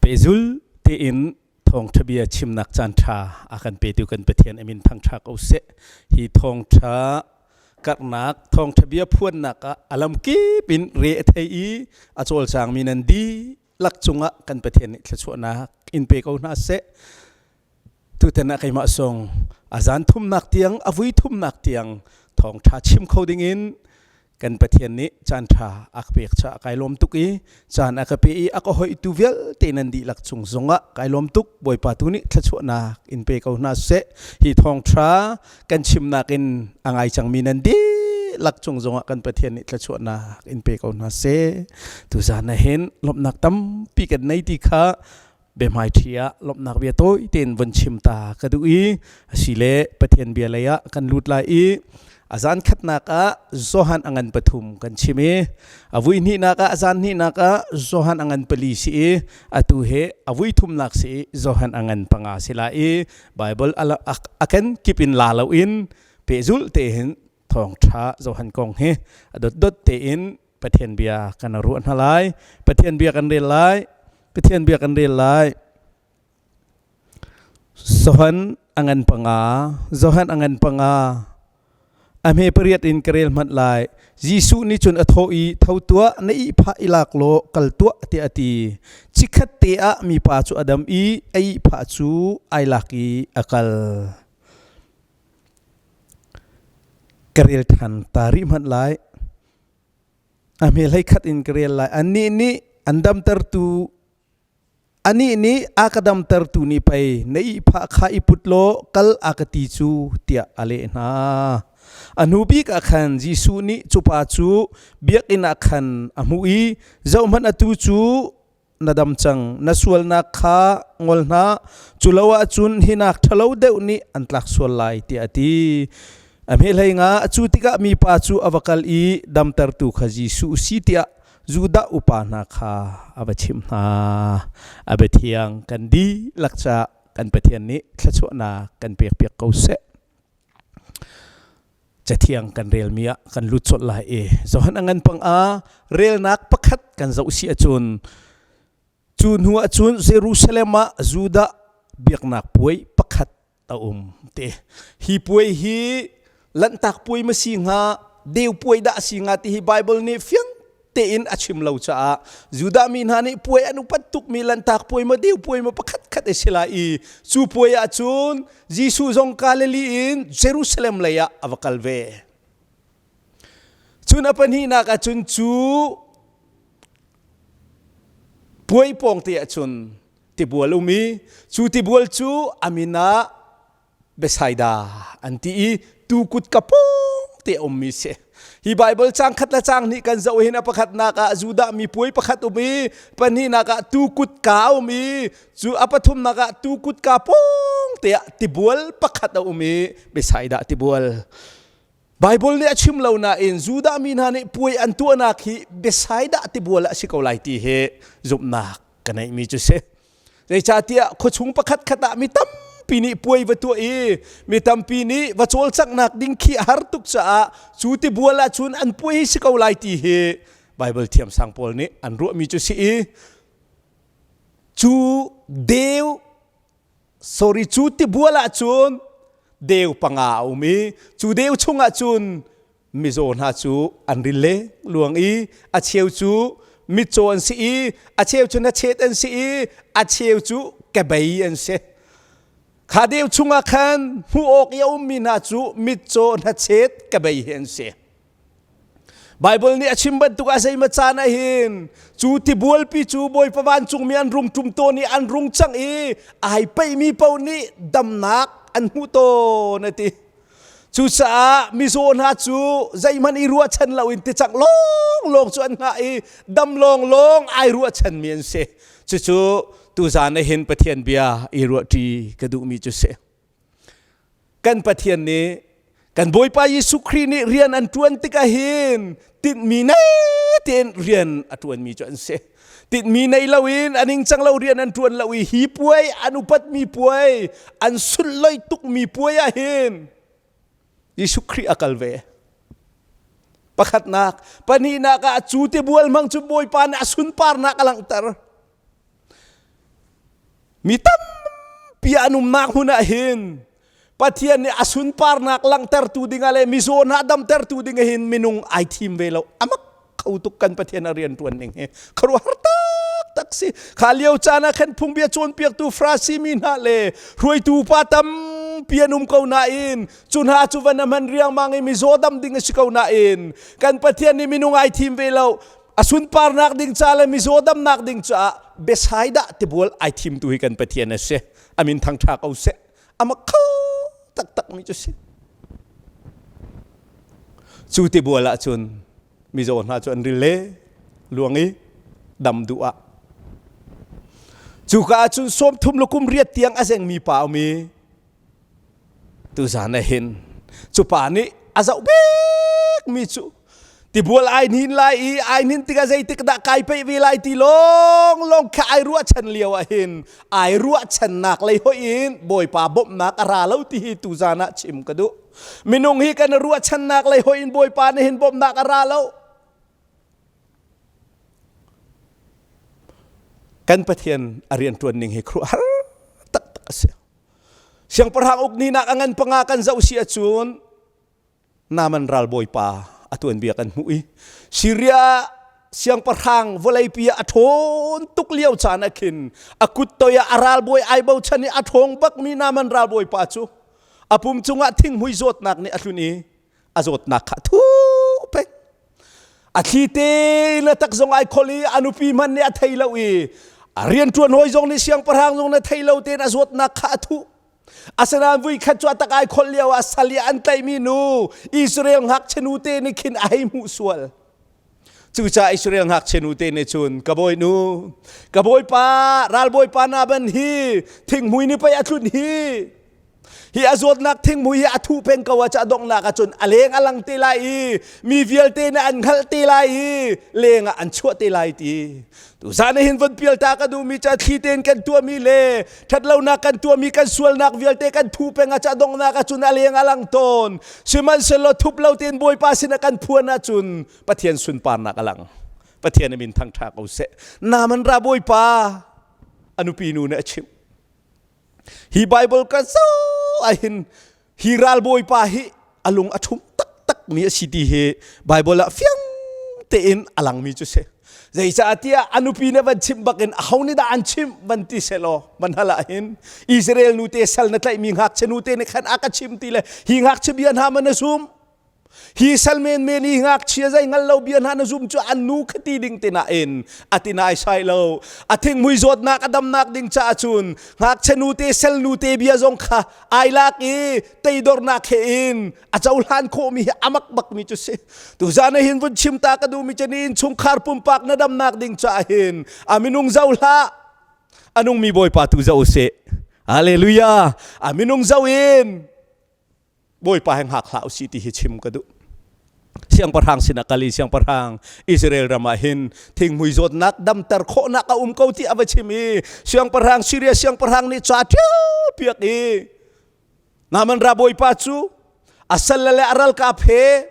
Pehzul tein thawngṭha bia chimnak caanṭha a kan petu kan Pathian a min thangṭha ko seh. Hi thawngṭha karhnak, thawngṭha bia phuannak ah a lamkip in re a thei i a cawlcangmi nan dihlak cungah kan Pathian nih thluachuahnak in pe ko hna seh. Tutan ah keimah zong a zan thumnak tiang, a vui thumnak tiang thawngṭha chim kho dingin kan Pathian nih caanṭha a ka pek caah kai lawm tuk i caan a ka pe i a ka hoihtu vialte nan dihlak cung zongah kai lawm tuk. Bawipa tu nih thluachuahnak in pe ko hna seh. Hi thawngṭha kan chimnak in a ngai cangmi nan dihlak cung zongah kan Pathian nih thluachuahnak in pe ko hna seh. Tuzan ah hin lawmhnak tampi kan nei ti kha biahmaiṭhi ah lawmhnak bia tawi tein von chim ta ka duh i asile Pathian bia lei ah kan lut lai i a zan khatnak ah Johan a ngan pathum kan chim i a vui hnihnak ah a zan hnihnak ah Johan a ngan pali si i atu he a vui thumnak si i Johan a ngan panga si lai i Bible a ken kip in la loin pehzulh tein thawngṭha Johan kong hi a dotdot tein Pathian bia kan ruah hna lai. Pathian bia kan rel lai. Pathian bia kan rel lai. Johan a ngan panga. Johan a ngan panga. A hme pariat in ka rel hmanh lai. Jesuh nih cun a thawh i tho tuah na ihphah i lak law kal tuah tiah a ti. Chikkhat te ah mipa cu a dam i a ihphah cu ai lak i a kal. Ka rel ṭhan ta rih hmanh lai. A hme hlei khat in ka rel lai. Annih nih an damtertu anih nih a ka damtertu nih pei na ihphah kha i put law kal a ka ti cu tiah a leh hna. A hnu bik ah khan Jesuh nih cu pa cu biakinn ah khan a hmuh i zohhmanh atu cu na dam cang na sualnak kha ngol hna cu lo ahcun hinak ṭhalo deuh nih an tlak sual lai tiah a ti a hmehlei nga cu tikah mipa cu a va kal i damtertu kha Jesuh si tiah Judah upa hna kha a va chimh hna a biathiang kan dihlak caah kan Pathian nih thluachuahnak kan pekpiak ko seh Cathiang kan relmi ah kan lut colh lai i Johan a ngan pang ah relnak pakhat kan zoh si ahcun cu hnu ahcun Jerusalem ah Judah biaknak puai pakhat a um te. Hi puai hi Lanhtak puai ma si hnga deu puai dah si hnga ti hi Bible nih fiang tein a chim lo caah Judah mi hna nih puai an upat tukmi Lanhtak puai ma deu puai ma pakhat khat a si lai i cu puai ahcun Jesuh zong Galilee in Jerusalem lei ah a va kal ve. Cun a pahnihnak ahcun cu puai pawng te ahcun tibual um i cu tibual cu a min ah Bethsaida an ti i tu kutka pawng te a ummi si. Hi Bible cang khat le cang hnih kan zoh hin a pakhatnak ah Judah mi puai pakhat um i pahnihnak ah tu kutka a um i cu a pathumnak ah tu kutka pawng te ah tibual pakhat a um i Bethsaida tibual. Bible nih a chim lo nain Judah mi hna nih puai an tuahnak hi Bethsaida tibual ah a si ko lai ti hi zumhnak ka neihmi cu si. Zeicahtiah khuachung pakhat khat ah mi tampi nih puai va tuah i mi tampi nih va cawlcanghnak ding khi a har tuk caah cu tibual ah cun an puai hi si ko lai ti hi Bible thiamsang pawl nih an ruahmi cu si i cu deu sorry cu tibual ah cun deu panga a um i cu deu chungah cun mizaw hna cu an ril le luang i a cheu cu mitcaw an si i a cheu cu hnachet an si i a cheu cu kebei an si kha deu chungah khan hmuh awk i a ummi hna cu mitcaw hnachet kebei hi an si Bible nih a chim bantuk a zeimaw caan ah hin cu tibualpi cu Bawipa vancungmi an rung ṭum tawn i an rung cang i ai peihmi paoh nih damnak an hmuh tawn a ti. Cucaah mizaw hna cu zeihmanh i ruahchan loin ticang lawnglawng cu an hngah i dam lawnglawng ai ruahchanmi an si. Cucu tuzaan ah hin Pathian bia i ruahṭi ka duhmi cu si. Kan Pathian nih kan Bawipa Jesuh Khrih nih rian an ṭuan tikah hin tinhmi nei tein rian a ṭuanmi cu an si. Tinhmi nei loin a ningcang lo rian an ṭuan lo i hi puai an upatmi puai an sunhlawih tukmi puai ah hin Jesuh Khrih a kal ve. Pakhatnak, pahnihnak ah cu tibual hmang cu Bawipa nih a sunparnak a langhter. Mi tampi an umnak hmun ah hin Pathian nih a sunparnak langhtertu dingah le mizaw hna damtertu ding hin minung ai thim ve lo. Amak kho tuk kan Pathian a rian ṭuan ning hi. Khuaruahhar taktak si. Kha lio caan ah khan phungbia cawnpiaktu Farasi mi hna le hruaitu pa tampi an um ko nain cu hna cu van a hman riangmang i mizaw dam ding a si ko nain kan Pathian nih minung ai thim ve lo. A sunparnak ding ca le mizaw damnak ding caah Bethsaida tibual ai thimtu hi kan Pathian a si. Amin thangṭha ko seh. Ama kho taktak mi cu si. Cu tibual ah cun mizaw hna cu an ril le luang i dam duh ah. Cuka ah cun 30 le kum riat tiang a zengmi pa um i tuzan ah hin cu pa nih a zoh bik mi cu tibual ai hnin lai i ai hnin tikah zeitik dah kai peih ve lai ti lawng lawng kha ai ruahchan lio ah hin ai ruahchannak lei hoih in Bawipa bawmhnak a ra lo ti hi tuzan ah chim ka duh. Minung hi kan ruahchannak lei hoih in Bawipa nih hin bawmhnak a ra lo. Kan Pathian a rianṭuan ning hi khuaruahhar taktak a si. Siangpahrang ukninak a ngan panga kan zoh si ahcun Naaman ralbawipa a tuanbia kan hmuh i Syria siangpahrang vawleipi ah a ṭhawn tuk lio caan ah khin a kut toi ah a ralbawi ai bochan i a ṭhawng bakmi Naaman ralbawipa cu a pum cungah thinghmui zawtnak nih a tlun i a zawtnak kha a thuh peng. A thli te le tak zong ai khol i a nupi hmanh nih a thei lo i a rianṭuan hawi zong nih siangpahrang zong nih thei lo tein a zawtnak kha a thuh. Asinain vuikhat cu a tak ai kholh lio ah sal i an tlaihmi nu Israel ngakchia nu te nih khin a hei hmuh sual. Cucaah Israel ngakchia nu te nih cun ka bawinu, ka bawipa, ralbawipa Naban hi thinghmui nih pei a tlun hi. Hi a zawtnak thinghmui hi a thuh peng ko ah a donghnak ahcun a leng a lang te lai i mi vialte nih an hngalh te lai i leng ah an chuah te lai ti. Tuzan hin von pial ta ka duhmi cu thli tein kan tuahmi le ṭhatlonak kan tuahmi kan sualnak vialte kan thu peng ah donghnak ahcun a leng a lang tawn. Sihmanhsehlaw thup lo tein Bawipa sinah kan phuan ahcun Pathian sunparnak a lang. Pathian a min thangṭha ko seh. Naman ra Bawipa a nupi nu nih a chimh. Hi Bible ka zoh ahhin hi ralbawipa hi a lung a ṭhum taktak mi a si ti hi Bible ah fiang tein a langmi cu si. Zeicahtiah a nupi nih van chimh bakin aho nih dah an chimh van ti selaw van hal ahhin Israel nute sal na tlaihmi ngakchia nute nih khan a ka chim ti le hi ngakchia bia hna ma na zum Hi sal menmen i ngakchia zei hngal lo bia hna na zum cu an nu kha ti ding te nain a ti nai sai lo. A thinghmui zawtnak a damnak ding caah cun ngakchia nu te sel nu te bia zong kha ai lak i teidornak he in a cohlan khawhmi hi a mak bakmi cu si. Tuzan ah hin vun chim ta ka duhmi cu ni innchungkhar pumpak na damnak ding caah hin a minung zoh hlah a nungmi Bawipa tu zoh usih. Hallelujah. A minung zoh in Bawipa he hngak hlah usih ti hi chim ka duh. Siangpahrang sinah kal i siangpahrang Israel ram ah hin thinghmui zawtnak damter khawhnak a um ko ti a va chim i siangpahrang Syria siangpahrang nih ca ṭial piak i Naaman ra bawipa cu a sal le a ralkap he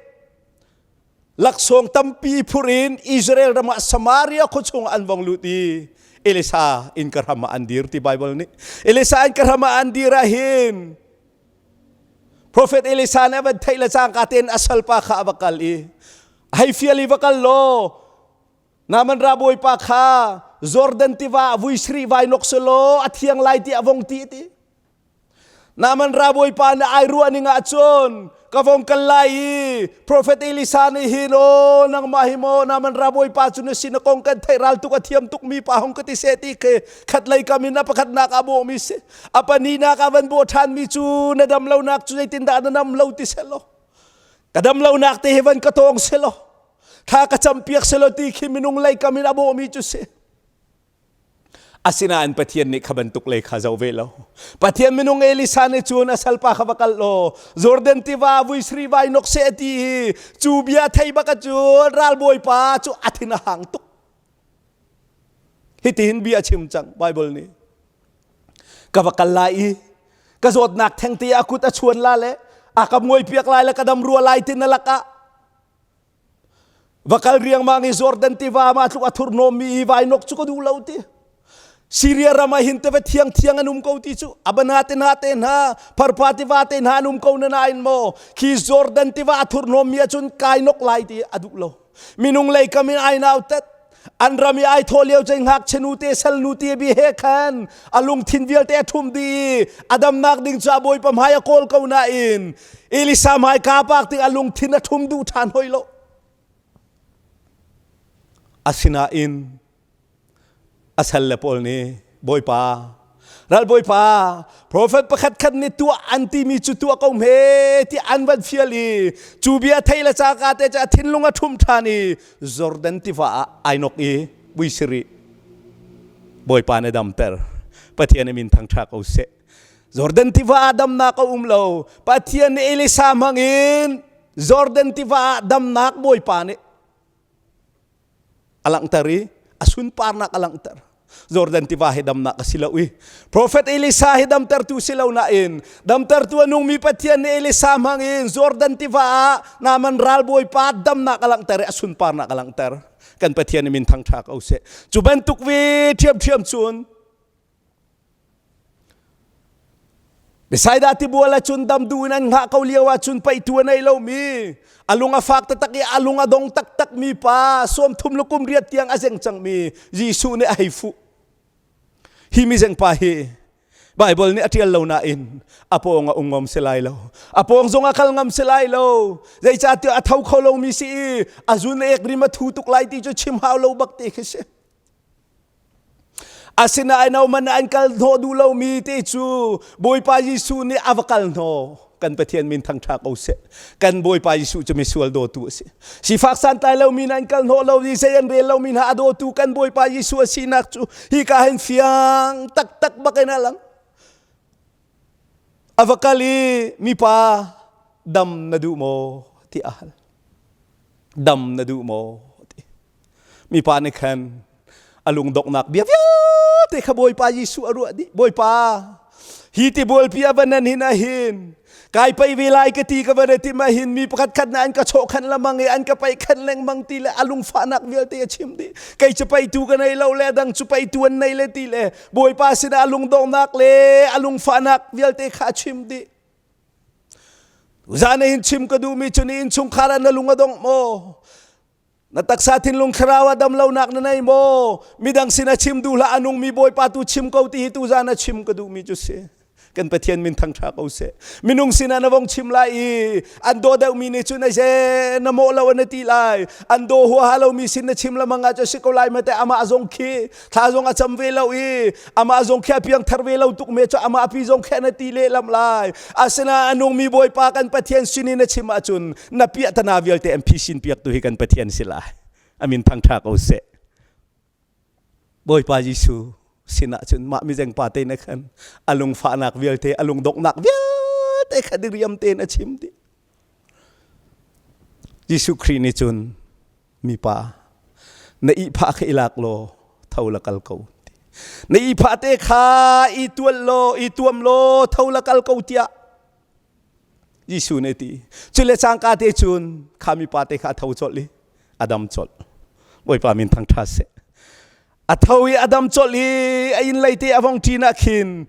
laksawng tampi phur in Israel ram ah Samaria khua chung an vong lut i Elisa inn ka hram ah an dir ti Bible nih Elisa inn ka hram ah an dir ah hin Prophet Elisa nih a van theih le cangka tein a salpa kha a va kal i hei fial i va kal law Naaman ra bawipa kha Jordan tiva vui sri vai nok selaw a thiang lai ti a vong ti ti Naaman ra bawipa nih ai ruah ning ahcun ka vong kal lai i Prophet Elisa nih hin aw nangmah hi maw Naaman ra bawipa cu na si na kong kan theih ral tuk a thiam tuk mi pa hong ka ti seh ti khi khat lei kam in a pakhatnak a bawhmi si a pahnihnak a van bawh ṭhanmi cu na dam lonak cu zeitindah na dam lo ti seh law ka dam lonak te hi van ka tawng seh law thla ka campiak seh law ti khi minung lei kam in a bawhmi cu si Asinain Pathian nih kha bantuk lei kha zoh ve lo. Pathian minung Elisa nih cun a salpa kha va kal law Jordan tiva vuisri vai nok seh ti i cu bia thei bak cun ralbawipa cu a thin a hang tuk. Hitihin bia a chim cang Bible nih. Ka va kal lai i ka zawtnak thengte a kut a chuan la le a ka muaipiak lai le ka dam rua lai ti na lakah Va kal riangmang i Jordan tiva ma tluk a thurhnawmmi i vainok cu ka duh lo ti. Syria ram ah hin tiva thiang thiang an um ko ti cu Abana te hna te hna Pharpa tiva te hna an um ko na nain maw khi Jordan tiva a thurhnawm mi ahcun kai nok lai ti a duh lo minung lei kam in ai nau tet an ram i ai thawh lio cei ngakchia nu te sal nu te bi he khan a lungthin vialte a ṭhum dih i a damnak ding cu a bawipa hmai a kawl ko nain Elisa hmai ka pak tik a lungthin a ṭhum duh ṭhan hoi lo asinain A salle pawl nih Bawipa, ralbawipa, profet pakhat khat nih tuah an timi cu tuah ko hme ti an van fial i cu bia thei le caka te cu a thinlung a ṭhum ṭhan i Jordan tiva ah ai nok i buisiri Bawipa na damter. Pathian min thangṭha ko seh. Jordan tiva ah damnak a um lo. Pathian nih Elisa hmangin Jordan tiva ah damnak Bawipa nih a langhter i a sunparnak a langhter. Jordan tiva hi damnak a si lo i Prophet Elisa hi damtertu si lo nain damtertu a nungmi Pathian nih Elisa hmangin Jordan tiva ah Naaman ralbawipa damnak a langhter i a sunparnak a langhter. Kan Pathian min thangṭha ko seh. Cu bantuk ve ṭhiamṭhiam cun Bethsaida tibual ahcun dam duh in an hngah ko lio ahcun paihtu a nei lomi a lung a fak taktak i a lung a dong taktak mi pa 30 le kum riat tiang a zeng cangmi Jesuh nih a hei fuh. Hi mizeng pa hi Baibal nih a ṭial lo nain a pawng a um ngam si lai lo. A pawng zong a kal ngam si lai lo. Zeicahtiah a tho kho lomi si i a zun ek rim a thu tuk lai ti cu chim hau lo bak te khi si. Asinain man an kal hnawh duh lomi te cu Bawipa Jesuh nih a va kal hnawh. Kan Pathian min thangṭha ko seh. Kan Bawipa Jesuh cu misual dawtu a si. Sifak santlai lomi hna an kal hnawh lo i zei an rel lomi hna a dawtu kan Bawipa Jesuh a sinak cu hika hin fiang taktak bak in a lang. A va kal i mipa dam na duh maw ti a hal. Dam na duh maw ti. Mipa nih khan a lungdonghnak bia vialte kha Bawipa Jesuh a ruah dih. Bawipa, hi tibualpi a van nan hin ahin kai pei ve lai ka ti ka van tim ahin mi pakhat khat na an ka chawh khan lamang i an ka pei khan lengmang ti le a lungfahnak vialte a chim dih. Kei cu peitu ka nei lo le dang cu peitu an nei le ti le Bawipa sinah a lungdonghnak le a lungfahnak vialte kha a chim dih. Zan hin chim ka duhmi cu ni innchungkhar ah na lung a dongh maw? Na taksa thinlung thlarau ah damlonak na nei maw? Midang sin a chim duh hlah a nungmi Bawipa tu chim ko ti hi tuzan a chim ka duhmi cu si. Kan Pathian min thangṭha ko seh. Minung sinah na vong chim lai i an daw deuhmi nih cun aize na mawh lo an ti lai. An daw huaha lomi sin na chim lamang ah cu si ko lai mate amah zong khi thla zong a cam ve lo i amah zong khi a piangthar ve lo tuk me cu amah pi zong khi na ti lehlam lai. Asinain a nungmi Bawipa kan Pathian sin i na chim ahcun na piahtana vialte an phisin piaktu hi kan Pathian si lai. Amin thangṭha ko seh. Bawipa Jesuh sinah cun mah mizeng pa te na khan a lungfahnak vialte a lungdonghnak vialte kha diriam tein a chim dih. Jesuh Khrih nih cun mipa na ihphah kha i lak law tho la kal ko na ihphah te kha i tual law i tuam law tho la kal ko tiah Jesuh nih a ti. Cule cangka te cun kha mipa te kha a tho colh i a dam colh. Bawipa min thangṭha seh. A tho i a dam colh i a inn lei te a vong ṭin ah khin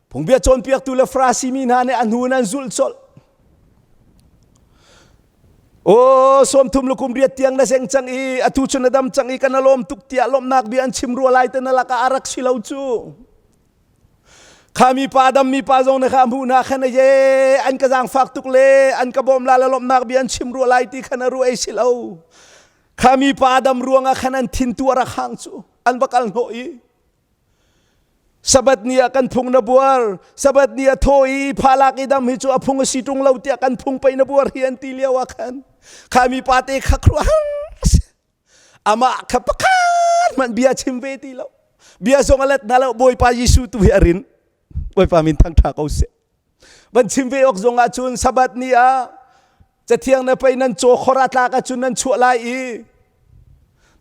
phungbia cawnpiaktu le Farasi mi hna nih a hnu in an zulh colh. Aw 30 le kum riat tiang na zeng cang i atu cu na dam cang i kan a lawm tuk tiah lawmhnak bia an chim rua lai te na lakah a rak si lo cu. Kha mipa dam mipa zong na kha hmuh hna khan ye an ka zaangfak tuk le an ka bawm la la lawmhnak bia an chim rua lai ti khan a ruah ei si lo. Kha mipa dam ruangah khan an thin tu a rak hang cu an va kal hnawh i Sabbath ni ah kan phung na buar Sabbath ni ah thaw i phalak i dam hi cu a phung a si ṭung lo tiah kan phung pei na buar hi an ti lio ah khan kha mipa te kha khuah amah kha pakhat hmanh bia chim ve ti lo bia zong a let na lo bawipa Jesuh tu hi a rin bawipa min thangṭha ko seh van chim ve awk zong ah cun sabbath ni ah cathiang na pei nan caw khor a tlak ahcun nan chuah lai i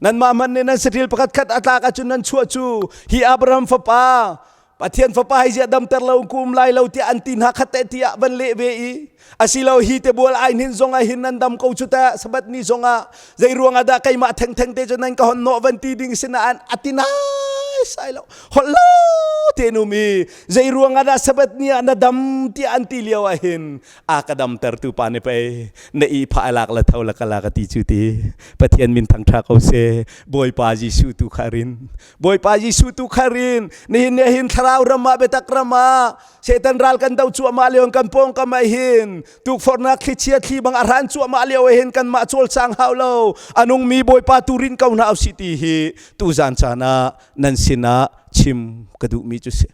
nanmah hmanh nih nan saṭil pakhat khat a tlak ahcun nan chuah cu hi Abraham fapa Pathian fapa hi ziah damter lo ku um lai lo tiah an ti hna khat te tiah van leh ve i asilo hi te bual ai hnin zong ah hin nan dam ko cu ta sabat ni zong ah zei ruang ah dah keimah thengtheng te cu nan ka hon nawh van ti ding sinain ati nai. sai lo. Holh lo tein um i zei ruang ah dah Sabbath ni ah na dam tiah an ti lio ah hin a ka damtertu pa nih pei na i phah lak la tho la ka la ka ti cu ti. Pathian min thangṭha ko seh. Bawipa Jesuh tu kha rin. Bawipa Jesuh tu kha rin. Nihin ni hin thlarau ram ah biatak ram ah Satan ral kan do cuahmah lio kan pawngkam ah hin tukforhnak thlichia thli bang a hran cuahmah lio ah hin kanmah cawlcang hau lo a nungmi Bawipa tu rin ko hna usih ti hi tuzan caan ah nan sinah chim ka duhmi cu si.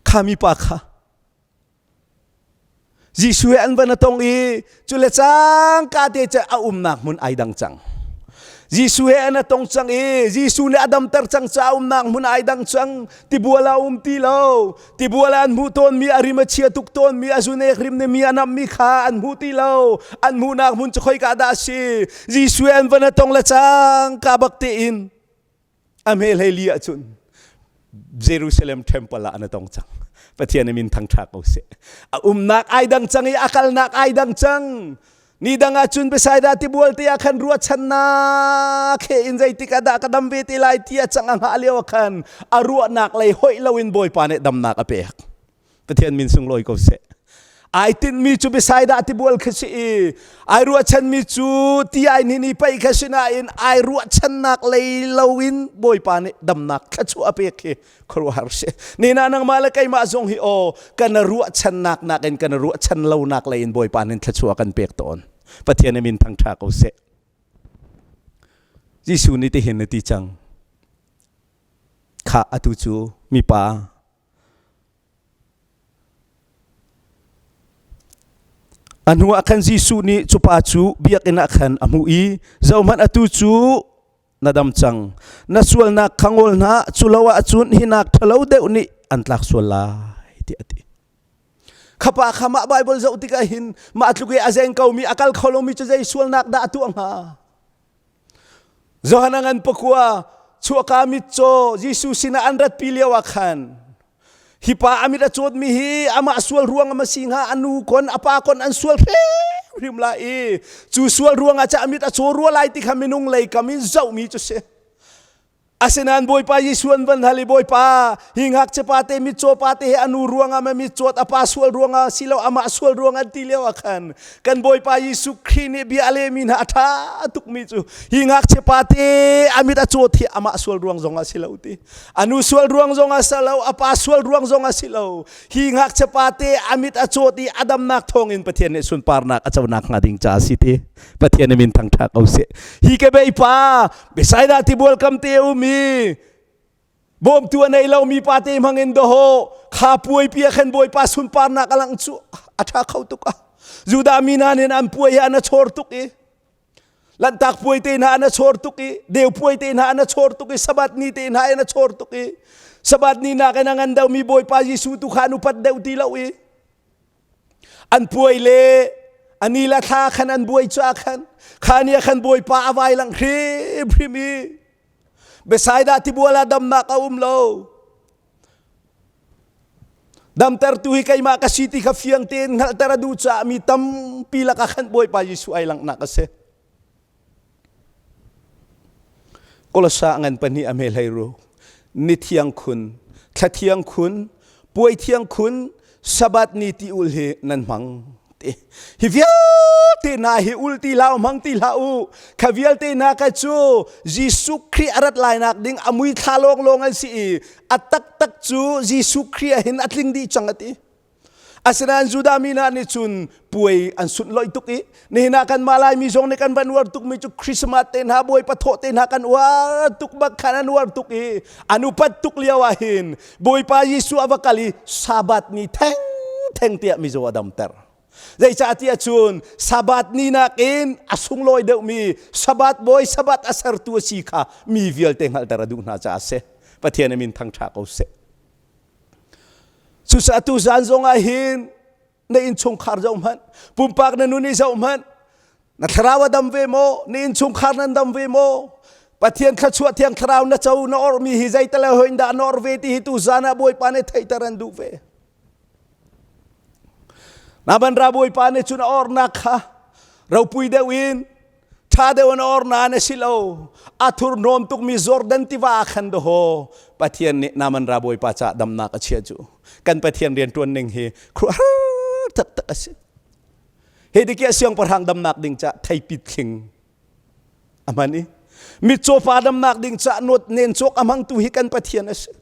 Kha mipa kha Jesuh he an van a tong i cu le cangka te cu a umnak hmun ai dang cang. Jesuh he an a tong cang i Jesuh nih a damter cang ca umnak hmun ai dang cang. Tibual a um ti lo. Tibual ah an hmuh tawnmi a rim a chia tuk tawnmi a zunek rim nih mi a nammi kha an hmu ti lo. An hmuhnak hmun cu khoika dah a si? Jesuh he an van a tong le cangka bak tein a hme hlei li ahcun Jerusalem temple ah an tong cang. Pathian min thangṭha ko seh. A umnak ai dang cang i a kalnak ai dang cang. Ni dang ahcun Bethsaida tibual te ah khan ruahchannak he in zeitik ah dah ka dam ve te lai ti a cang a hngah lio ah khan a ruahnak lei hoih loin Bawipa nih damnak a pek. Pathian min sunglawi ko seh. Ai tinhmi cu Bethsaida tibual kha si i ai ruahchanmi cu ti ai hnin i paih kha si nain ai ruahchannak lei loin Bawipa nih damnak thluachuah a pek hi khuaruahhar si. Nina nangmah le keimah zong hi aw kan ruahchannak nakin kan ruahchan lonak lei in Bawipa nih thluachuah kan pek tawn. Pathian min thangṭha ko seh. Jesuh nih tihin a ti cang. Kha atu cu mipa A hnuah khan Jesuh nih cu pa cu biakinn ah khan a hmuh i zohhmanh atu cu na dam cang. Na sualnak kha ngol hna, cu lo ahcun hi nak ṭhalo deuh nih an tlak sual lai, tiah a ti. Kha pa kha mah Baibal zoh tikah hin mah tluk i a zeng komi, a kal kho lomi cu zei sualnak dah a tuah hnga? Johan a ngan pakua chuahka mitcaw Jesuh sinah an ratpi lio ah khan hi pa a mit a cawtmi hi amah sual ruang a si hnga a nu kon a pa kon an sual hrimhrim lai i cu sual ruangah cah a mit a caw rua lai ti kha minung lei kam in zohmi cu si. Asinain Bawipa Jesuh an van hal i Bawipa hi ngakchia pa te mitcaw pa te hi a nu ruangah ma mitcawt a pa sual ruangah silo amah sual ruang an ti lio ah khan kan Bawipa Jesuh Khrih nih bia a lehmi hna a ṭha tukmi cu hi ngakchia pa te a mit a cawt hi amah sual ruang zong ah si lo ti a nu sual ruang zong ah si lo a pa sual ruang zong ah si lo hi ngakchia pa te a mit a cawt i a damnak thawngin Pathian nih sunparnak a conak hnga ding ca a si ti Pathian min thangṭha ko seh hi ke bei pa Bethsaida tibual kam te um i bawmtu a nei lomi pa te hmang in dawho kha puai pi ah khan Bawipa sunparnak a lang cu a ṭha kho tuk a Judah mi hna nih an puai hi an a chawr tuk i Lanhtak puai te hna an a chawr tuk i Deu puai te hna an a chawr tuk i Sabbath ni te hna an a chawr tuk i Sabbath ni nakin a ngan deuhmi Bawipa Jesuh tu kha an upat deuh ti lo i An puai le a ni le thla khan an buai cu khan kha ni ah khan Bawipa a vai lang hrimhrim i Bethsaida tibual ah damnak a um lo. Damtertu hi keimah ka si ti kha fiang tein hngalhter a duh caah mi tampi lakah khan Bawipa Jesuh ai langhnak a si. Kolosa ngan pahnih a hme hlei ru. Ni thiang khun, thla thiang khun, puai thiang khun, Sabbath ni ti ul hi nan hmang ti. Hi vialte hna hi ul ti hlah u, hmang ti hlah u. Kha vialte hna kha cu Jesuh Khrih a rat lainak ding a mui thla lawnglawng an si i a taktak cu Jesuh Khrih ah hin a tling dih cang a ti. Asinain Judah mi hna nih cun puai an sunhlawih tuk i nihin ah kanmah Laimi zong nih kan van uar tukmi cu Christmas te hna Bawipa thawh te hna kan uar tuk bak khan an uar tuk i an upat tuk lio ah hin Bawipa Jesuh a va kal i Sabbath ni theng theng tiah mizaw a damter. Zeicahtiah cun Sabbath ni nakin a sunglawi deuhmi Sabbath bawi Sabbath a sertu a si kha mi vialte hngalhter a duh hna caah a si. Pathian a min thangṭha ko seh. Cucaah tuzan zong ah hin na innchungkhar zoh hmanh, pumpak na nun i zoh hmanh, na thlarau a dam ve maw? Na innchungkhar nan dam ve maw? Pathian thluachuah thiang thlarau na co na orhmi hi zeitale hoin dah na orh ve ti hi tuzan ah Bawipa nih theihter an duh ve. Naban ra Bawipa nih cun a orhnak kha ropui deuh in. Ṭha deuh in or nain a si lo. A thurhnawm tukmi Jordan tiva ah khan dawhaw Pathian nih Naaman ra bawipa caah damnak a chiah cu. Kan Pathian rianṭuan ning hi khuaruahhar taktak a si. Hi tikah siangpahrang damnak ding caah theipit thling a hman i mitcaw pa damnak ding caah nawt nen cawk a hmangtu hi kan Pathian a si.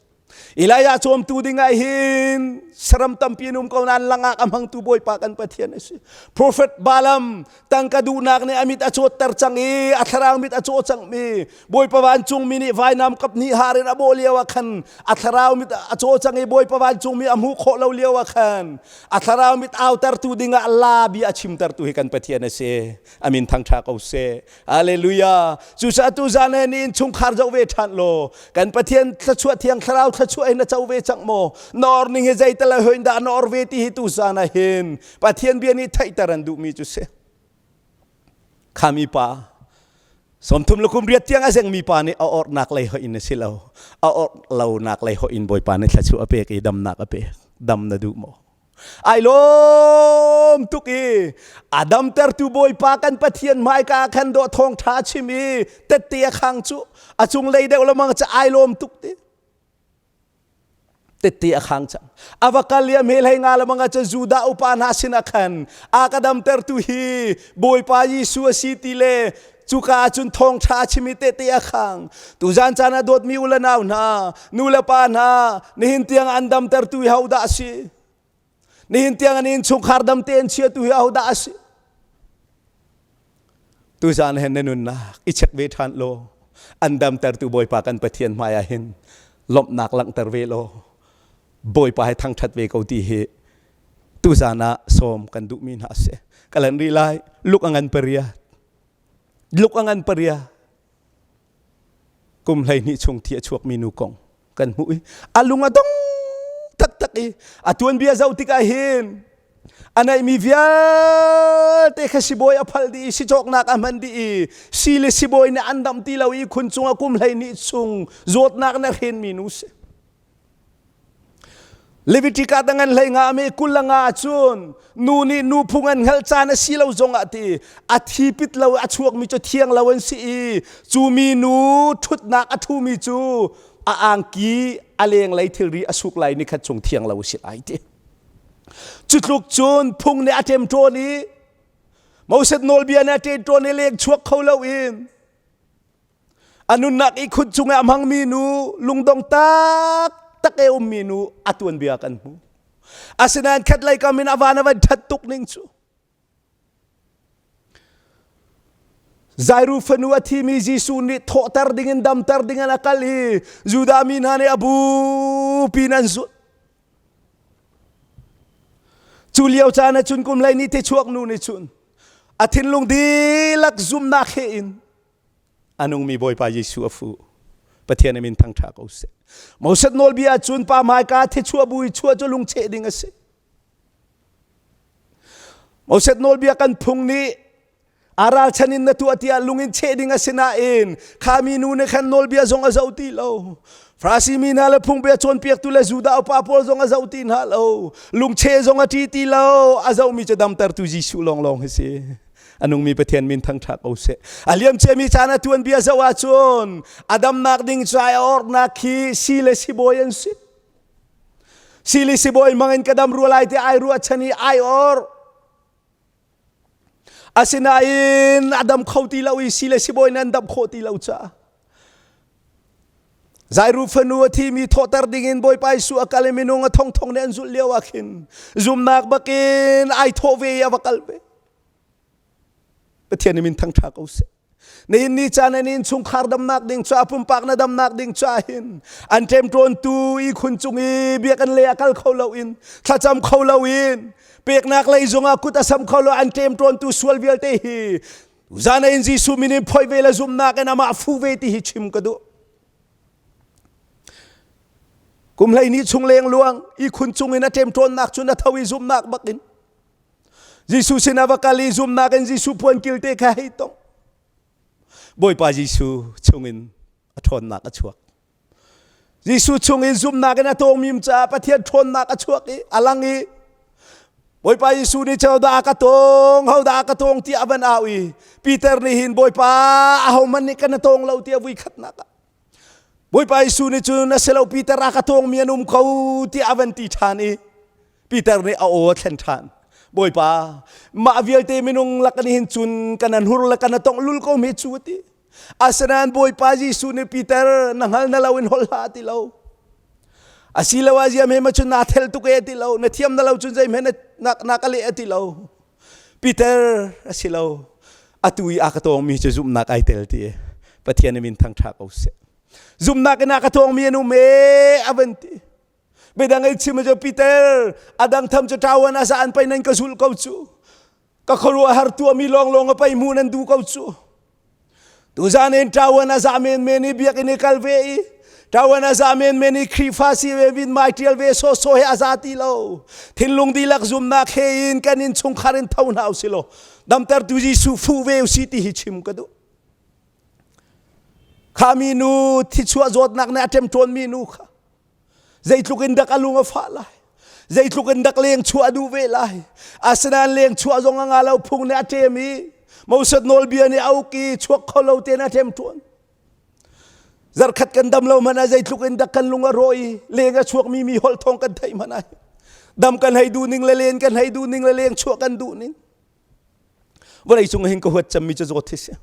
Elijah cawmtu ding ah hin saram tampi an um ko nain langak a hmangtu Bawipa kan Pathian a si. Prophet Balaam tangka duhnak nih a mit a cawtter cang i a thlarau mit a caw cangmi Bawipa vancungmi nih vainam kap hnih har in a bawh lio ah khan a thlarau mit a caw cang i Bawipa vancungmi a hmuh khawh lo lio ah khan a thlarau mit autertu dingah la bia a chimtertu hi kan Pathian a si. Amin thangṭha ko seh. Hallelujah. Cucaah tu zan he ni chungkhar zoh ve ṭhan law kan Pathian thluachuah thiang thlarau thluachuah in na co ve cang maw? Na or ning hi zeital a hoin dah na or ve ti hi tu zan ah hin Pathian bia nih theihter an duhmi cu si. Khami pa 30 le kum riat tiang a zengmi pa nih a ornak lei hoih in a si lo. A or lonak lei hoih in Bawipa nih thluachuah a pek i damnak a pek. Dam na duh maw? Ai lawm tuk i a damtertu Bawipa kan Pathian hmaika khan dawh thawngṭha chim i tette a khang cu a cunglei deuh lamang cu ai lawm tuk ti tette a khang cang a va kal i a hmel hei nga lamang ah cun Judah upa hna sinah khan a ka damtertu hi Bawipa Jesuh a si ti le cuka ah cun thawngṭha a chim i tehte a khang tuzan caan ah dawtmi u le nau hna nu le pa hna nihin tiang an damtertu hi hodah a si nihin tiang an innchungkhar dam tein chiatu hi hodah a si tuzan hen na nunnak i check ve ṭhan law an damtertu Bawipa kan Pathian hmai ah hin lawmhnak langhter ve law Bawipa he thangṭhat ve ko ti hi tuzan ah sawm kan duhmi hna a si ka lan rih lai luk a ngan paria luk a ngan paria kum 12 chung thi a chuakmi nu kong kan hmuh i a lung a dong taktak i a tuanbia zoh tikah hin a neihmi vialte kha sibawi a phal dih i sicawknak a hman dih i si le sibawi nih an damh ti lo i khun cungah kum 12 chung zawtnak na hrenmi nu si Leviticus a ngan hlei nga me kul la nga cun nu nih nu phung an hngalh caan a si lo zong ah ti a thi pit lo a chuak mi cu thiang lo an si i cu mi nu thutnak a thu mi cu a angki a lenglei thilri a suk lai ni khat chung thiang lo si lai ti cu tluk cun phung nih a ṭemṭawn i Moses nawlbia nih a ṭemṭawn i leng chuak kho lo in A nunnak i khut cungah a hmangmi nu, lungdong taktak e ummi nu a tuanbia kan hmu. Asinain khatlei kam in a van a van ṭhat tuk ning cu. Zairu fanu a thimi Jesuh nih thawhter dingin damter dingin a kal i Judah mi hna nih a bupi in an zulh. Cu lio caan ah cun kum lei ni te chuak nu nih cun a thinlung dihlak zumnak he in a nungmi Bawipa Jesuh a fuh. Pathian a min thangṭha ko seh. Moses nawlbia cun pa hmaika thichuah bu i chuah cu lungcheh ding a si. Moses nawlbia kan phung nih a ralchan in na tuah tiah lung in cheh ding a si nain kha mi nu nih khan nawlbia zong a zoh ti lo. Farasi mi hna le phungbia cawnpiaktu le Judah upa pawl zong a zoh ti hna lo. Lungcheh zong a ṭi ti lo. A zohmi cu damtertu Jesuh lawnglawng hi si. A nungmi Pathian min thangṭha ko seh. A liam ciami caan a tuanbia zoh ahcun a damnak ding ca a ornak khi si le sibawi an si. Si le sibawi hmang in ka dam rua lai ti ai ruahchan i ai or. Asinain a dam kho ti lo i si le sibawi nih an dam khawh ti lo caah Zairu fanu a thimi thawhter dingin Bawipa Jesuh a kal i minung a thongthong nih an zulh lio ah khin zumnak bakin ai thawh ve i a va kal ve. Pathian min thangṭha ko seh. Nihin ni caan in innchungkhar damnak ding ca pumpak na damnak ding ca hin an ṭemṭawntu i khun cung i biakinn lei ah kal kho lo in thlacam kho lo in peknak lei zongah kut a sam kho lo an ṭemṭawntu sual vialte hi Zan in Jesuh min in phoi ve le zumhnak in amah fu ve ti hi chim ka duh. Kum hlei ni chung leng luang i khun cung in a ṭemṭawnnak cun a tho i zumhnak bak in Jesuh sin a va kal i zumhnak in Jesuh puan kilte kha hei tong. Bawipa Jesuh chungin a ṭhawnnak a chuak. Jesuh chung in zumhnak in a tawngmi caah Pathian ṭhawnnak a chuak i a lang i. Bawipa Jesuh nih ceu dah ka tong, ho dah ka tong tiah a van au i Peter nih hin Bawipa ahohmanh nih kan tong lo tiah vui khatnak ah Bawipa Jesuh nih cun a si lo Peter a ka tong mi an um ko tiah a van ti ṭhan i Peter nih a aw a thlen ṭhan. Bawipa, mah vialte minung lak nih hin cun kan an hur le kan a tongh lul ko mi cu a ti. Asinain Bawipa Jesuh nih Peter na hngal na lo in holh hlah ti lo. Asiloah ziam he ma cun naa thel tuk e ti lo, na thiam na lo cun zeihme na, na, na ka leh ti lo. Peter a si lo. Atu i a ka tawngmi cu zumhnak ai tel ti e. Pathian min thangṭha ko seh. Zumhnak in a ka tawngmi an um e a van ti. Biadang ei chim cu Peter adang tham cu ṭawan asa an pei nan ka zulh ko cu. Ka khuaruahhar tuahmi lawnglawng a pei hmuh nan duh ko cu. Tuzan in ṭawan a za menmen i biakinn i kal ve i ṭawan a za menmen i Khrihfa si ve min mai ṭial ve sawhsawh he a za ti lo. Thinlung dihlak zumnak he in kan innchungkhar in tho hna usih law damtertu Jesuh fuh ve usih ti hi chim ka duh. Kha mi nu thichuah zawtnak nih a ṭemṭawnmi nu kha Zeitluk in dak a lung a fah lai. Zeitluk in dak leng chuah a duh ve lai. Asinain leng chuah zong a nga lo phung nih a ṭem i Moses nawlbia nih a uk i chuak kho lo tein a ṭem ṭuan. Zarkhat kan dam lo hmanh ah zeitluk in dak kan lung a rawh i leng a chuakmi mi holh thawng kan theih hmanh ah dam kan hei duh ning le len kan hei duh ning le leng chuah kan duh ning vawlei cung hin ka huat cemmi cu zawt hi si.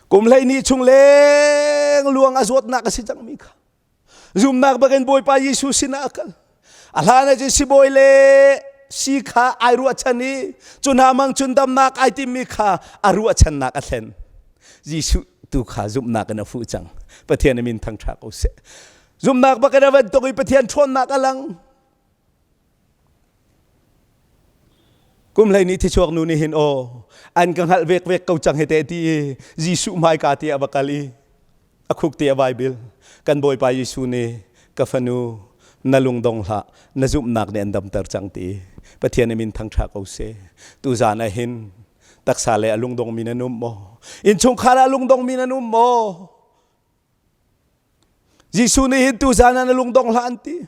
Kum 12 chung leng luang a zawtnak a si cangmi kha zumnak bakin Bawipa Jesuh sinah a kal. A hlan ah cun sibawi le si kha ai ruahchan i cu hna mang cun damnak ai timmi kha a ruahchannak a thlen. Jesuh tu kha zumhnak in a fuh cang. Pathian a min thangṭha ko seh. Zumhnak bakin a van tuk i Pathian ṭhawnnak a lang. Kum 12 thichuak nu nih hin aw an ka hngalh vek vek ko cang he te ti i Jesuh hmaika te a va kal i a khuk te a Bible kan Bawipa Jesuh nih ka fanu na lungdong hlah na zumhnak nih an damter cang ti Pathian min thangṭha ko seh tuzan ah hin taksa le a lungdong mi nan um maw innchungkhar ah lungdong mi nan um maw Jesuh nih hin tuzan ah na lungdong hlah an ti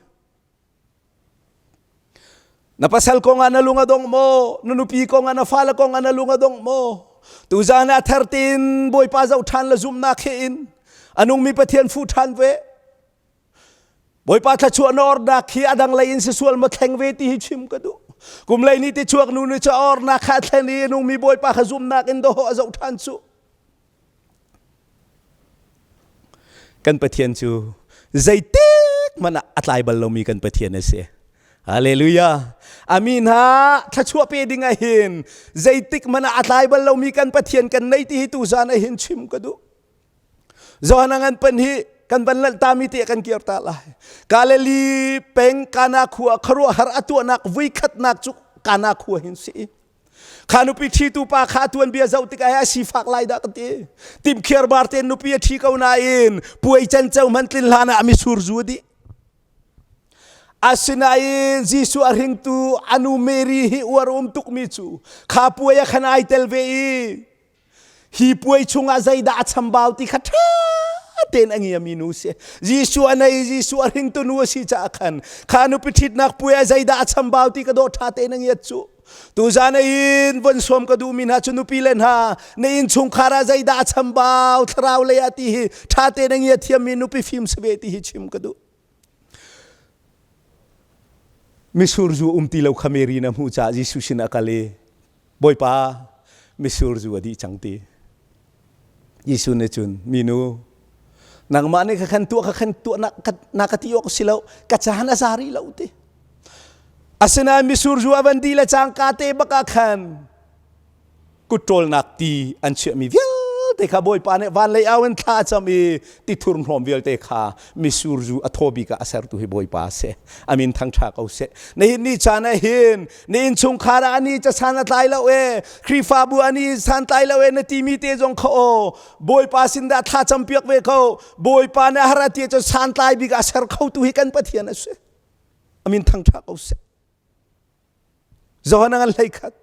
Na pasal kong ah na lung a dong maw? Na nupi kong ah na fale kong ah na lung a dong maw? Tuzan ah thar tein Bawipa zoh ṭhan le zumhnak he in a nungmi Pathian fuh ṭhan ve. Bawipa thluachuah na ornak hi a dang lei in si sual maw thleng ve ti hi chim ka duh. Kum lei ni ti chuak nu nih cu a ornak kha a thlen i a nungmi Bawipa kha zumhnak in dawh a zoh ṭhan cu. Kan Pathian cu zeitik hmanh ah a tlai bal lomi kan Pathian a si. Hallelujah. A mi hna thluachuah pe ding ah hin zeitik hmanh ah a tlai bal lomi kan Pathian kan nei ti hi tuzan ah hin chim ka duh. Johan ngan pan hi kan van lanh tami te kan kir ta lai. Galilee peng Kana khua khuaruahhar a tuahnak vuikhatnak cu Kana khua hin si. Kha nupi ṭhitu pa kha a tuanbia zoh tikah a sifak lai dah ka ti. Timkhiar bar tein nupi a ṭhi ko nain puai canco hmanh tlin hlan ah misur zu a dih. Asinain Jesuh a hringtu a nu Mary hi uar um tukmi cu kha puai ah khan ai tel ve i Hi puai chungah zeidah a chambau ti kha ṭha tein a ngiami nu si. Jesuh a nei, Jesuh a hringtu nu a si caah khan kha nupi ṭhitnak puai ah zeidah a chambau ti ka dawh ṭha tein a ngiat cu. Tuzan in von sawm ka duhmi hna cu nupi le hna na innchungkhar ah zeidah a chambau thlarau lei ah ti hi ṭha tein a ngia thiammi nupi fim si ve ti hi chim ka duh. Misur zu um ti lo kha Mary na hmuh caah Jesuh sin a kal i Bawipa, mitsur zu a dih cang ti. Jesuh nih cun, minu, nangmah nih kha khan tuah kha khan tuah na, na ka ti awk si lo, ka caan a za rih lo ti. Asinain mitsur zu a van dih le cangka te bak ah khan kut ṭawlnak ti an chiahmi vialte kha Bawipa nih van lei au in thla a cam i ti thurhnawm vialte kha mitsur zu a thaw bik ah a sertu hi Bawipa a si. A min thangṭha ko seh. Nihin ni caan ah hin na innchungkhar ah ani casan a tlai lo e Khrihfabu ani san tlai lo e na timi te zong kha aw Bawipa sin dah thla cam piak ve ko Bawipa nih har a ti cun santlai bik ah ser kho tu hi kan Pathian a si. A min thangṭha ko seh. Johan ngan hlei khat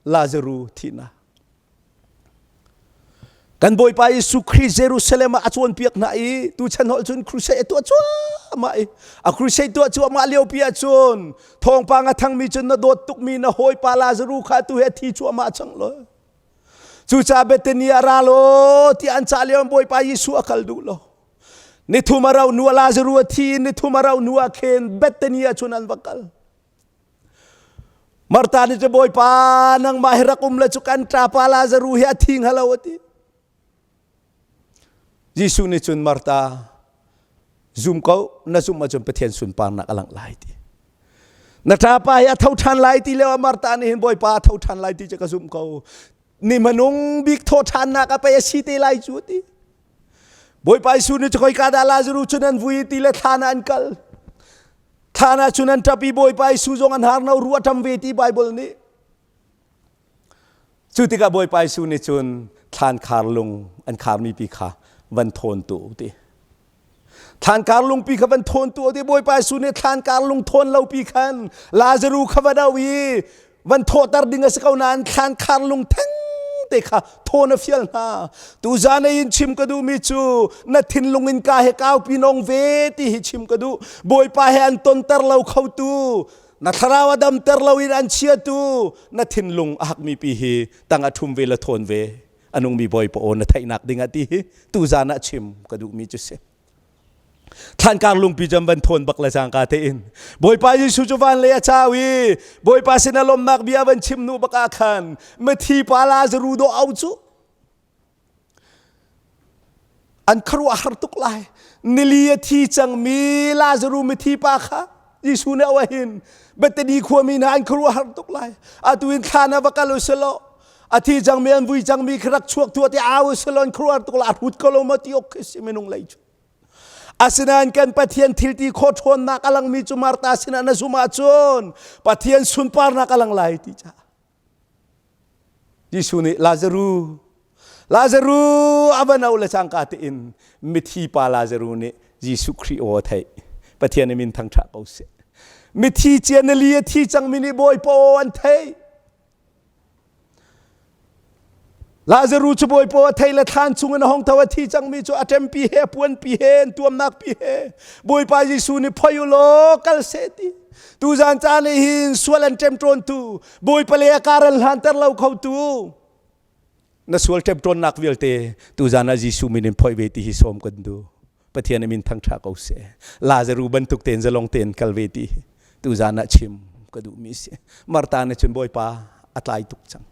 Lazaru thihnak. Kan Bawipa Jesuh Khrih Jerusalem ah a cawnpiak hna i tuchan holh cun crusade a tuah cuahmah i a crusade tuah cuahmah liopi ahcun thawngpang a thangmi cun na dawt tukmi na hawipa Lazaru kha tu hi a thi cuahmah cang lo. Cucaah Bethany ah ra law tiah an cah lio Bawipa Jesuh a kal duh lo. Nithum a rauh hnu ah Lazaru a thi i nithum a rauh hnu ah khin Bethany ah cun an va kal. Martha nih cu Bawipa nangmah hi rak um le cu kan ṭapa Lazaru hi a thi hnga lo a ti. Jesuh nih cun Martha zum ko na zumh ahcun Pathian sunparnak a langh lai ti. Na ṭapa hi a tho ṭhan lai ti lio ah Martha nih hin Bawipa a tho ṭhan lai ti cu ka zumh ko. Ni hmanung bik thawhṭhannak a pei a si te lai cu a ti. Bawipa Jesuh nih cu khoika dah Lazaru cu nan vui ti le thlan ah an kal. Thlan ah cun an ṭap i Bawipa Jesuh zong an har no ruah ṭam ve ti Baibal nih. Cu tikah Bawipa Jesuh nih cun thlan khar lung an kharmi pi kha van thawn tu ti. Thlan kar lungpi kha van thawn tu ti Bawipa Jesuh nih thlan kar lung thawn lo pi khan Lazaru kha va do i van thawhter ding a si ko nain thlan khar lung theng te kha thawn a fial hna tuzan in chim ka duhmi cu na thinlung in ka he kaupi nong ve ti hi chim ka duh bawipa he an tonter lo kho tu na thlarau a damter lo in an chiatu na thinlung a hakmi pi hi tang a thum ve la thawn ve anungmi bawipa aw na theihnak ding ah ti hi tuzan ah chim ka duhmi cu si Thlankar lungpi cu an van thawn bak le cangka tein Bawipa Jesuh cu van lei a cau i Bawipa sin a lawmnak bia van chim hnu bak ah khan mithi pa Lazaru dawh au cu an khuaruah har tuk lai nili a thi cangmi Lazaru mithi pa kha Jesuh nih a hin Bethany khuami hna an khuaruah har tuk lai atu in thlan ah va kal usalaw a thi cangmi an vui cangmi kha rak chuak tuah ti au usalaw an khuaruah tuk lai a hrut ko lo ma ti ok khi si minung lei cu Asinain kan Pathian thilti khawh ṭhawnnak a langmi cu Martha sinah na zumh ahcun Pathian sunparnak a lang lai ti caah. Jesuh nih Lazaru, Lazaru a va no le cangka tein mithi pa Lazaru nih Jesuh Khrih aw a theih. Pathian i min thangṭha ko seh. Mithi cia na li a thi cangmi nih Bawipa aw an theih. Lazaru cu bawipa a thei le thlan chungin a hong tho a thi cangmi cu a ṭempi he a puanpi he an tuamnak pi he Bawipa Jesuh nih phoi u law kal seh ti tuzan caan nih hin sual an ṭemṭawntu Bawipa le a kar an hlanter lo khotu na sual ṭemṭawnnak vialte tuzan ah Jesuh min in phoi ve ti hi sawm kan duh Pathian min thangṭha ko seh. Lazaru bantuk tein zalong tein kal ve ti tuzan ah chim ka duhmi si. Martha nih cun Bawipa a tlai tuk cang.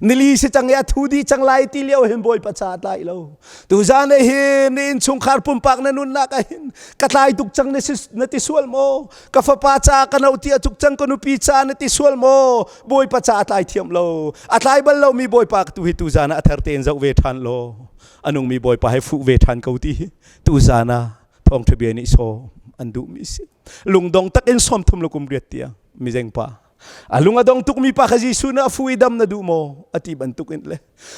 Nili si cang i a thu dih cang lai ti lio hin Bawipa ca a tlai lo. Tuzan ah hin na innchungkhar pumpak na nunnak ah hin ka tlai tuk cang na ti sual maw? Ka fapa ca ka no ti a tuk cang ka nupi ca na ti sual maw? Bawipa ca a tlai thiam lo. A tlai bal lomi Bawipa tu hi tuzan ah a thar tein zoh ve ṭhan law a nungmi Bawipa he fuh ve ṭhan ko ti hi tuzan ah thawngṭha bia nih sawm an duhmi si lungdong takin 30 le kum riat tiang mizeng pa a lung a dong tukmi pa kha Jesuh nih a fu i dam na duh maw a ti bantuk in le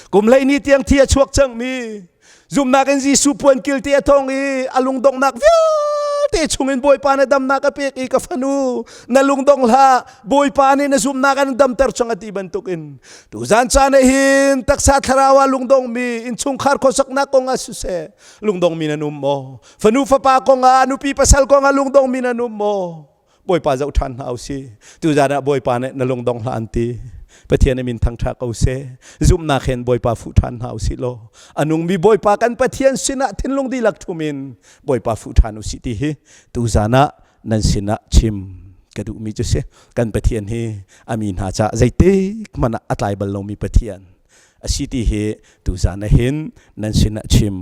kum 12 tiang thi a chuak cangmi zumhnak in Jesuh puan kilte a thong i a lungdonghnak vialte chungin Bawipa na damnak a pek i ka fanu na lungdong hlah Bawipa nih na zumhnak an damter cang a ti bantukin tuzan caan ah hin taksa thlarau ah lungdongmi innchungkhar khuasaknak kong ah siseh lungdongmi nan um maw fanu fapa kong ah nupi pasal kong ah lungdongmi nan um maw Bawipa zoh ṭhan hna usih tuzan ah Bawipa nih na lungdong hlah an ti Pathian min thangṭha ko seh zumhnak hin Bawipa fuh ṭhan hna usih law a nungmi Bawipa kan Pathian sinah thinlung dihlak ṭhum in Bawipa fuh ṭhan usih ti hi tuzan ah nan sinah chim ka duhmi cu si kan Pathian hi a mi hna caah zeitik hmanh ah a tlai bal lomi Pathian a si ti hi tuzan ah hin nan sinah chim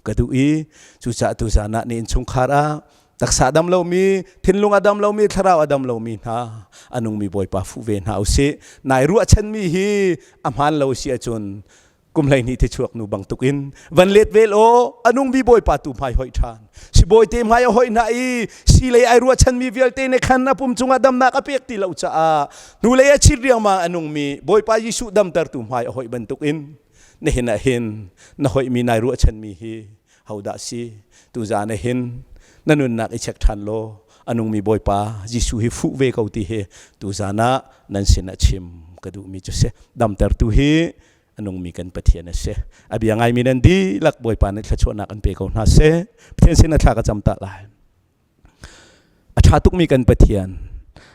ka duh i cucaah tuzan ah ni innchungkhar ah taksa dam lomi thinlung a dam lomi thlarau a dam lomi hna a nungmi Bawipa fuh ve hna usih nai ruahchanmi hi a hmaan lo si ahcun kum 12 thi chuak nu bangtuk in van let vel aw a nungmi bawipa tu hmai hoih ṭhan sibawi te hmai a hoih hna i si lei ai ruahchanmi vialte nih khan a pum cungah damnak a pek ti lo caah hnulei a chit riangmang a nungmi bawipa Jesuh damtertu hmai a hoih bantuk in nihin ah hin na hoihmi nai ruahchanmi hi hodah si tuzaan ah hin na nunnak i check ṭhan law a nungmi bawipa Jesuh hi fuh ve ko ti hi tuzaan ah nan sin ah chim ka duhmi cu si damtertu hi. A nungmi kan Pathian a si. A bia ngaimi nan dihlak Bawipa nih thluachuahnak an pe ko hna seh. Pathian sin a thla ka cam ta lai. A ṭha tukmi kan Pathian,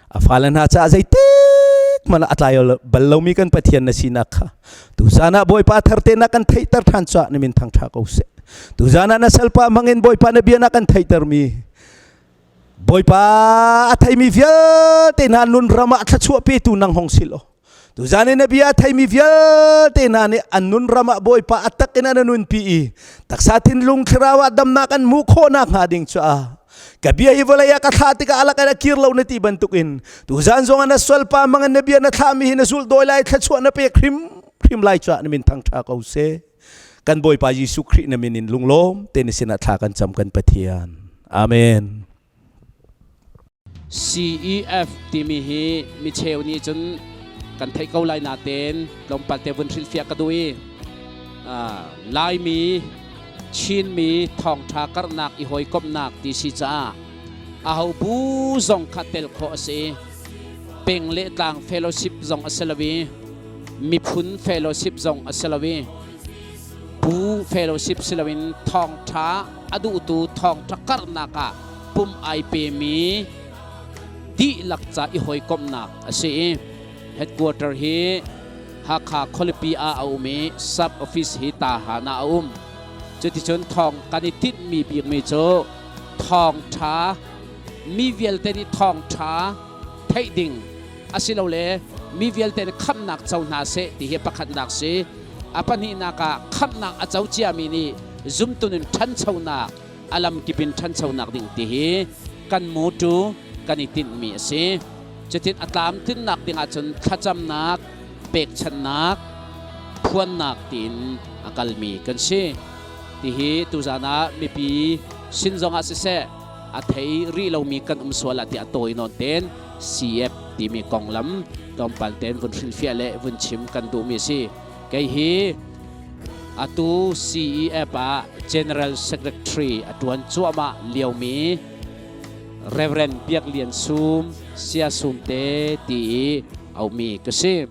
a fale hna caah zeitik hmanh ah a tlai bal lomi kan Pathian na sinak kha tuzan ah Bawipa tharte na kan theihter ṭhan caah na min thangṭha ko seh. Tuzan ah na salpa hmangin Bawipa na bia na kan theihtermi Bawipa a theimi vialte hna nun ram ah thluachuah petu nang hong si law Tuzan i na bia a theimi vialte hna nih an nun ram ah Bawipa a tak in an nunpi i taksa thinlung thlarau ah damnak an hmuh khawhnak hnga ding caah ka bia hi vawlei ah ka thlah tikah alak in a kir lo na ti bantukin tuzan zong ah na sualpa mang in na bia na thlahmi hi na zulh dawi lai thluachuah na pek hrim hrim lai caah na min thangṭha ko seh. Kan Bawipa Jesuh Khrih na min in lunglawm te na sinah thla kan cam kan Pathian. Amen. CEF timi hi micheu nih cun kan theih ko lai natein tlawmpal te vun hrilhfiah ka duh i Laimi Chinmi thawngṭha karhnak i hawikomhnak ti si caah aho bu zong kha tel khawh a si. Peng le tlang fellowship zong a si lo i miphun fellowship zong a si lo i bu fellowship si loin thawngṭha a duhtu thawngṭha karhnak ah pum ai pemi dihlak ca i hawikomhnak a si i headquarter hi Hakha khualipi ah a um i sub office hi Tahan ah a um. Cuticun thawng kan i tinhmi bikmi cu thawngṭha mi vialte nih thawngṭha theih ding asilole mi vialte nih khamhnak co hna seh ti hi pakhatnak si. A pahnihnak ah khamhnak a co ciami nih zumtu nun ṭhanchonak a lamkip in ṭhanchonak ding ti hi kan mutu kan i tinhmi a si. Cutin a tlamtlinnak ding ahcun thlacamnak, pekchanhnak, phuannak tiin a kalmi kan si. Tihi tuzan ah mipi sin zong ah siseh a thei rih lomi kan um sual ah tiah tawi nawn ten CF timi konglam tlawmpal ten vun hrilhfiah le vun chim kan duhmi a si. Kei hi atu CEF ah General Secretary a ṭuan cuahmah liomi Reverend Biak Lian Sum Sia Sum te ti i aumi ka si.